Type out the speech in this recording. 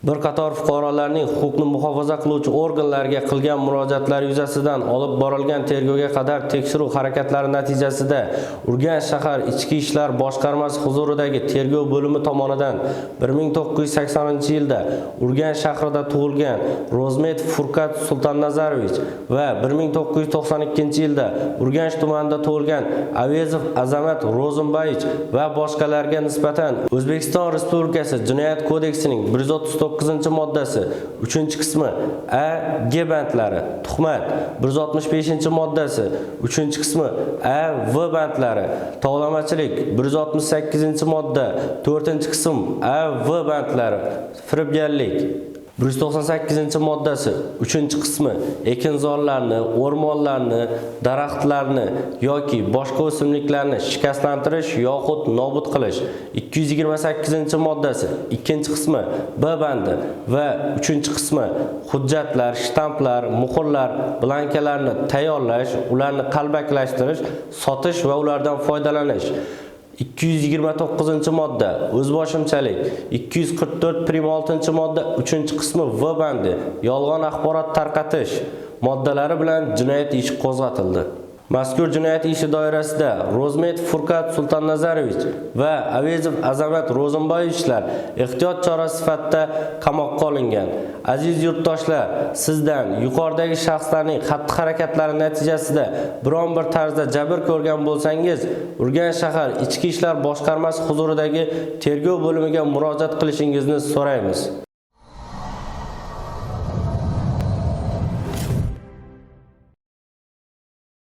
Bir qator fuqarolarning huquqni muhofaza qiluvchi organlarga qilgan murojaatlari yuzasidan olib borilgan tergovga qadar tekshiruv harakatlari natijasida Urganch shahar Ichki ishlar boshqarmasi huzuridagi tergov bo'limi tomonidan 1980-yilda Urganch shahrida tug'ilgan Rozmetov Furqat Sultonnazarovich va 1992-yilda Urganch tumanida tug'ilgan Avezov Azamat Ro'zimbayevich va boshqalarga nisbatan O'zbekiston Respublikasi Jinoyat kodeksining 139-moddasi 3-qismi A, G bandlari, tuhmat 165-moddasi 3-qismi A, V bandlari, tovlamachilik 168-modda 4-qism A, V bandlari, firibgarlik 198-moddasi 3-qismi ekinzorlarni, o'rmonlarni, daraxtlarni yoki boshqa o'simliklarni shikastlantirish yoxud nobud qilish 228-moddasi 2-qismi B bandi va 3-qismi hujjatlar, shtamplar, muhrlar, blankalarni tayyorlash, ularni qalbaklashtirish, sotish va ulardan foydalanish 229-modda o'zboshimchalik 244 prim 6-modda 3-qismi V bandi yolg'on axborot tarqatish moddalari bilan jinoyat ishi qo'zg'atildi. Mazkur jinoyat ishi doirasida Rozmetov Furqat Sultonnazarovich va Avezov Azamat Ro'zimboyevichlar ehtiyot chorasi sifatida qamoqqa olingan. Aziz yurtdoshlar, sizdan yuqoridagi shaxslarning xatti-harakatlari natijasida biron bir tarzda jabr ko'rgan bo'lsangiz, Urganch shahar Ichki ishlar boshqarmasi huzuridagi tergov bo'limiga murojaat qilishingizni so'raymiz.